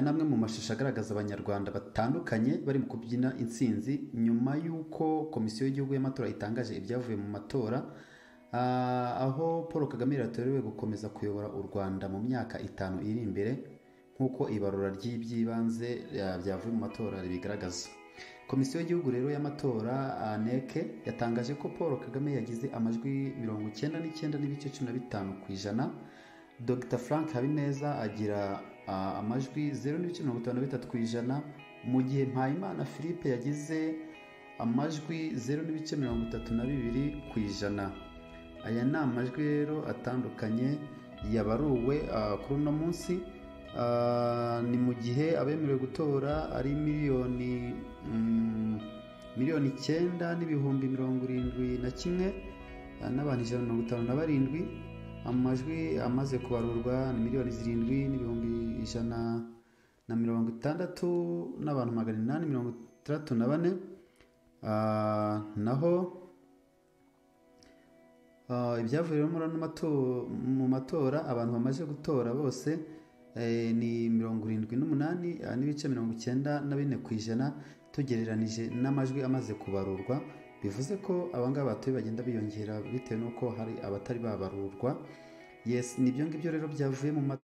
Aya ni amwe mu mashusho agaragaza Abanyarwanda batandukanye bari mu kubyina intsinzi nyuma y'uko Komisiyo y'Igihugu y'Amatora itangaje ibyavuye mu matora, aho Paul Kagame yatorewe gukomeza kuyobora u Rwanda mu myaka 5 iri imbere, nk'uko ibarura ry'iby'ibanze byavuye mu matora ribigaragaza. Komisiyo y'Igihugu rero y'Amatora NEC yatangaje ko Paul Kagame yagize amajwi 99.15%, Dr Frank Habineza agira amajwi 0.53%, mu gihe Mpayimana Philippe yagize amajwi 0.32%. Aya ni amajwi rero atandukanye yabaruwe kuri uno munsi. Ni mu gihe abemerewe gutora ari miliyoni 9,071,157 n'abantu 157. Amajwi amaze kubarurwa ni 7,160,864 n'abantu 864. Naho ibyavuye mu matora, abantu bamaze gutora bose ni 78.94%, tugereranije n'amajwi amaze kubarurwa. Bivuze ko abangaba batoye bagenda biyongera bitewe n'uko hari abatari babarurwa. Yes, nibyo ngibyo rero byavuye mu matora.